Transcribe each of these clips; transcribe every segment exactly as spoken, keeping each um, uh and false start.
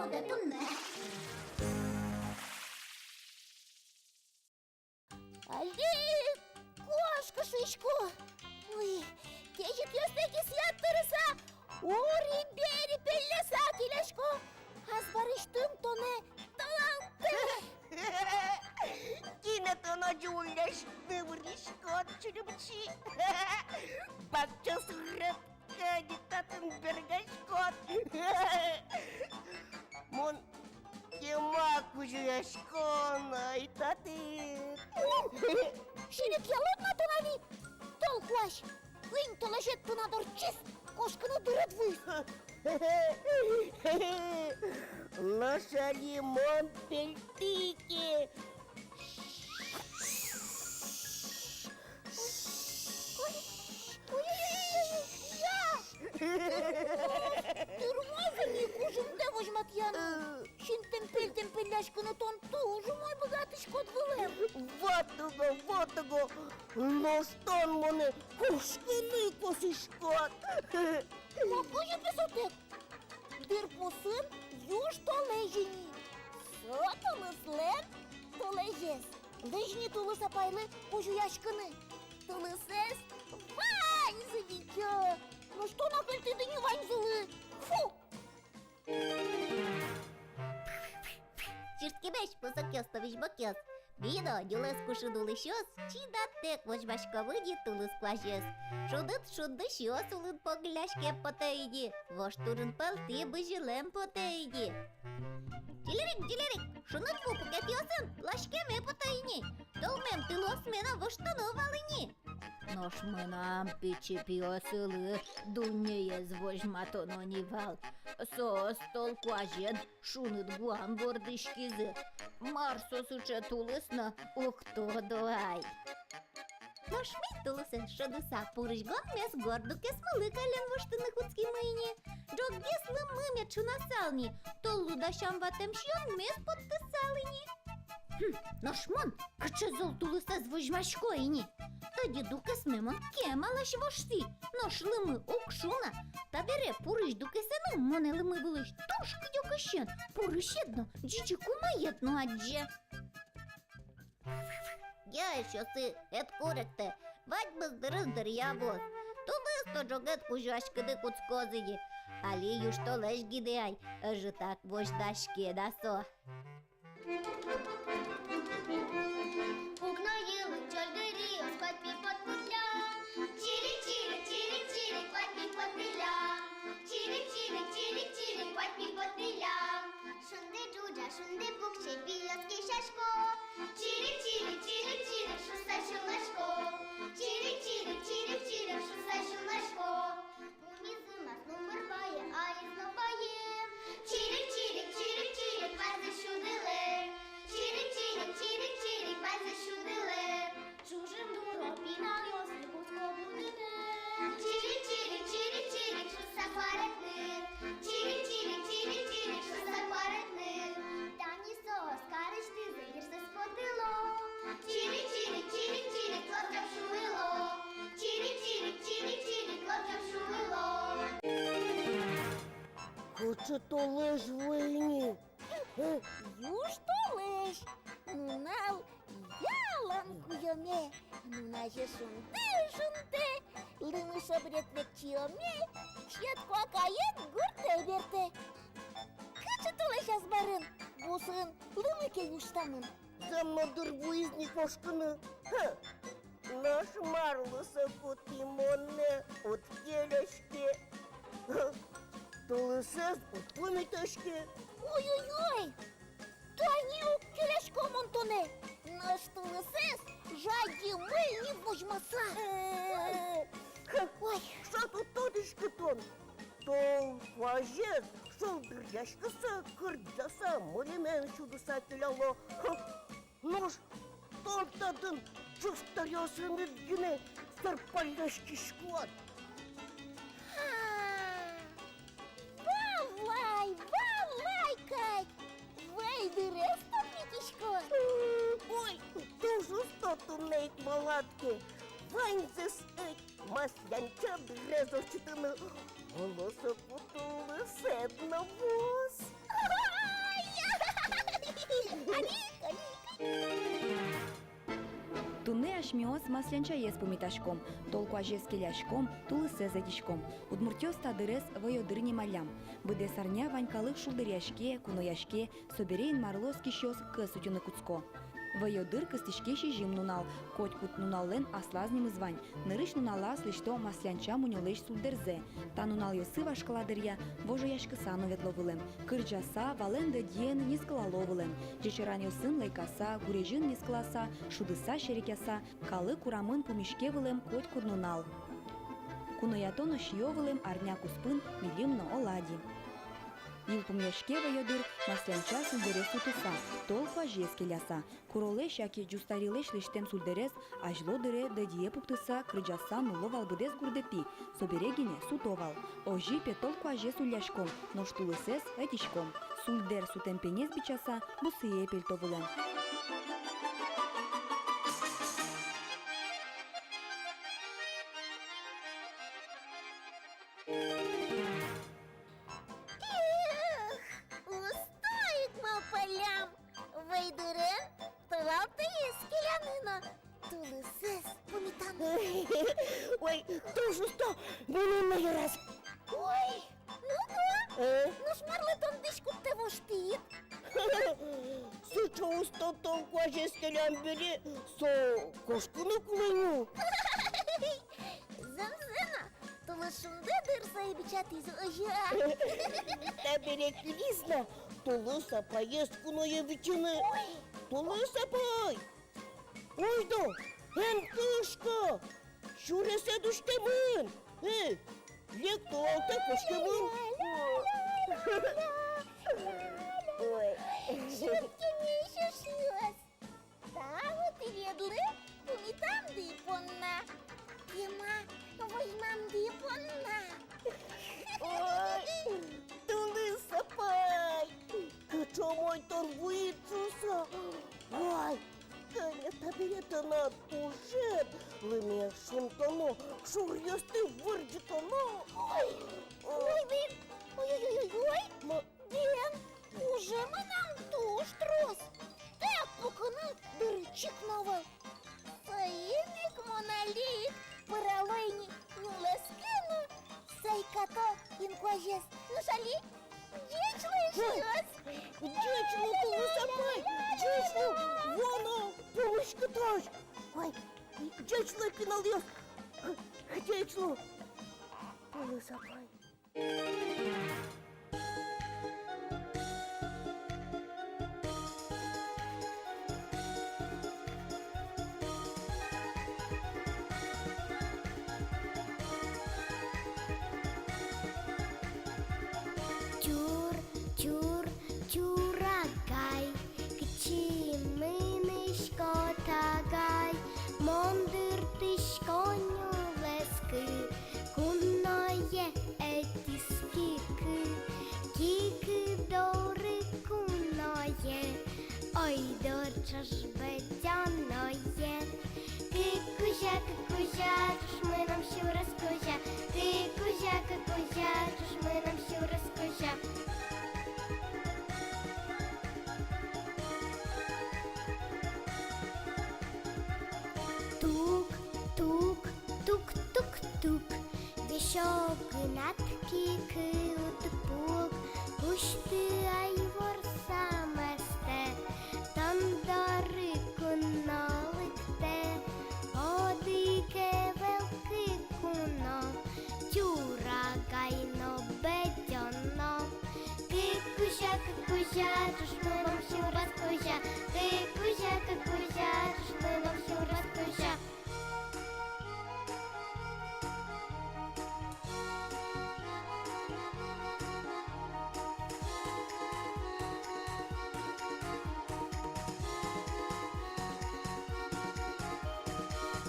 Али кошкы шуисько. Уй, кезьытъёстэ кисыяд тырыса, ури-бери пелляса келясько. Азбарысьтым тонэ толалтэ. Кинэ тон озьы уллясьтыны выриськод, чырымчи? Бакча сурет кадь татын бергаськод. Мон кема кузёясько на ай татын. Синъялод на тон али, тол куазь. Куинь толэзед тынад ортчиз, кошкыны дырыд вуиз. Нош али мон пельтӥ ке. Ой, ой, ой, ой, ой, ой, я! Тырмоз ини кужымдэ возьматъяны. Синтэм-пельтэм пелляськыны тон туж умой быгатӥськод вылэм. Вот уго, вот уго. Нош тон монэ кошкыны косӥськод. Ма, кызьы пе сотэк? Дырпусын южтолэзь ини. Со тулыслэн толэзез. Лэзь ни тулыс апайлы кузёяськыны. Тулысэз ваньзы витё. Нош тон акыльтӥд ини ваньзылы. Фу! Чырткемесь, пусокъёс но визьмокъёс. Ми но, нюлэс кушыны улӥсьёс, чидатэк возьмаськомы ини тулыс куазез. Шуныт шунды сиос улын погылляськеме потэ ини, вож турын пӧлтӥ бызьылэме потэ ини. Чилерик, чилерик, шуныт ву пукетъёсын ласькеме потэ ини. Тӧлмем тылыосме но воштоно вал ини. Нош мынам пичи пиосылы дуннеез возьматоно ни вал. Соос тол куазен шуныт гуам вордӥськизы. Мар со сыӵе тулыс но, уг тодо ай. Нош ми тулысэз шӧдыса пурысь гуаммес горд укесмылы каллен воштыны кутскимы ини. Ӝоггес лымы мед шунасал ни, толлы дасям ватэм сиёнмес поттысал ини. Хм, нош мон кыӵе зол тулысэз возьмасько ини. Тӧдьы укесме мон кемалась воштӥ, нош лымы уг шуна. Табере пурысь укесэ но монэ лымы вылысь туж кыдёкысен пурысед но, ӟичы кумаед но адӟе. Я, эшъёсы, эт куректэ, ваньмыз дырыз дыръя вуоз. Тулыс но ӝоггес кузёяськыны кутскоз ини. Али южтолэзь гинэ ай, ӧжытак возьдаське на со. Пукно йылын чольдыриос куать пи поттӥллям. Чирик-чирик, чирик-чирик, куать пи поттӥллям. Чирик-чирик, чирик-чирик, куать пи поттӥллям. Шунды ӝуӟа, шунды пуксе, пиос кесясько. Чирик-чирик, чирик-чирик шуса сюлмасько. Чирик-чирик, чирик-чирик шуса сюлмасько. Мумизы мар, нумыр вае, аиз но вае. Чирик-чирик, чирик-чирик, ваньзы сюдылэ. Чирик-чирик, чирик-чирик, ваньзы сюдылэ. Ӝужын дуро пиналъёс но кутско будыны. Чирик-чирик, чирик-чирик шуса куаретны. Чирик-чирик, чирик-чирик шуса куаретны. Тани соос карысьтызы йырсэс потыло. Чирик-чирик, чирик-чирик, лопчам шумыло. Чирик-чирик, чирик-чирик, лопчам шумыло. Кыӵе толэзь вуэ ини? Южтолэзь. Нунал ялан куёме. Нуназе шунды-шунды, лымы шобырет мед чиоме, сьӧд куакаед гуртэ бертэ. Кыӵе толэзь азбарын, бусын, лымы ке южтамын. Зэм но дыр вуиз ни кошкыны. Хы. Нош марлы соку тӥ монэ уд келяське? Тулысэз уд пумитаське? Ой-ой-ой! Тани уг келяськы мон тонэ, нош тулысэз жадьымы ни возьмаса. Ой. Со ту тодӥськы тон. Тол куазез шулдыръяськыса, кырӟаса, мыльымен сюдыса келяло. Нош тон татын ӵуштаръёсыныд гинэ сэрпалляськиськод. Ха! Валай, валай кадь! Вай дырез тон витиськод. Ой, туж усто туннэ ик валад ке. Ваньзэс ӧть, мас янча дырез ортчытыны. Оло, соку тулысэд но вуоз. Миос маслянчаез пумитаськом, тол куазез келяськом, тулысэз ӧтиськом. Удмуртъёс та дырез Вӧйдыр нималлям. Быдэс арня вань калык шулдыръяське, кунояське, собере Инмарлы оскисьёс кӧс утьыны кутско. Вӧйдыр кыстӥське сизьым нунал, котькуд нуналлэн аслаз нимыз вань. Нырысь нуналаз лэсьто маслянча мунёлэсь сульдэрзэ. Та нуналъёсы вашкала дыръя вожояськыса но ветло вылэм. Кырӟаса, валэн-дӧдьыен нискылало вылэм. Ӟечыранъёсын лэйкаса, гурезьын нискыласа, шудыса, серекъяса, калык урамын пумиське вылэм котькуд нунал. Куноятон но сиё вылэм арня куспын мильым но оладьи. Йылпумъяське Вӧйдыр маслянча сульдэрез сутыса, тол куазез келяса. Куролэсь яке ӟустарилэсь лэсьтэм сульдэрез азьло дыре дӧдьые пуктыса, кырӟаса нулло вал быдэс гуртэтӥ, собере гинэ суто вал. Озьы, пе, тол куазез улляськом, нош тулысэз ӧтиськом. Сульдэр сутэм пенез бичаса, бусые пельто вылэм. Эх, усто ик малпаллям Вӧйдырен толалтэ келяны но тулысэз пумитаны. Ой, туж усто, мыным но яраз. Ой, ну-ко, э? Нош марлы тон дӥськуттэ воштӥд? Сыӵе усто тол куазез келям бере, со кошкыны кулэ ни. Зэмзэ но, тулыс шунды дыр сое бичатӥз, озьы-а? Табере кылиз на, тулыс апаез куное витьыны. Ой! Тулыс апай! Ойдо, эн кышка! Сюресэд усьтэмын! Э, лек, толалтэ кошкемын! Ой. Чырткемесь эшъёс! Тау тӥледлы пумитамды понна, кема возьмамды понна. Ой, тулыс апай! Кыӵе умой тон вуид шуыса! Ой, кӧня табере тынад тужед, лымыез шунтоно, шуръёсты вырӟытоно! Ой, ой, ой, ой, ой, ой, ой, ма- Бен, уже мынам туж трос. Таяк пукыны дыры чик но ӧвӧл. Соин ик мон али ик пырало ини нюлэскы но сайкато ин куазез. Нош али ӟеч лу, эшъёс! Ӟеч лу, тулыс апай! Ӟеч лу! Вуоно пумиськытозь! Ой, ӟеч лу, пиналъёс! Ӟеч лу, тулыс апай! Тюр, тюр, тюрагай, кытчы мынӥськод, агай? Мон дыртӥсько нюлэскы, куное ӧтиз кикы, кикы доры куное. Ойдо ӵош бӧдёное. Кык кузя, кык кузя, ӵош мыном сюрес кузя. Кык кузя, кык кузя, ӵош мыном сюрес кузя. Тук, тук, тук, тук, тук. Весь огнад кикы уд пук. Усьты ай ворсам эстэ, тон доры куно лыктэ. Одӥг ӧвӧл кык куно, тюрагай но бӧдё но. Кык кузя, кык кузя, ӵош мыном сюрес кузя. Кык кузя, кык кузя, ӵош мыном сюрес кузя.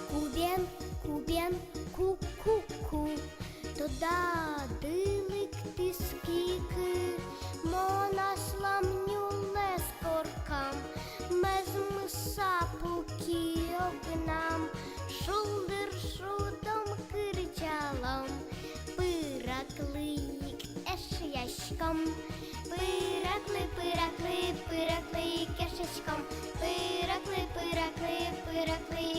Ку-бен, ку-бен, ку-ку-ку. Тодады лыктӥз кикы, мон аслам нюлэс коркам. Мӧзмыса пуки огнам, шулдыр шудом, кырӟалом. Пыраклы ик эшъяськом. Пыраклы, пыраклы, пыраклы ик эшъяськом. Пыраклы, пыраклы, пыраклы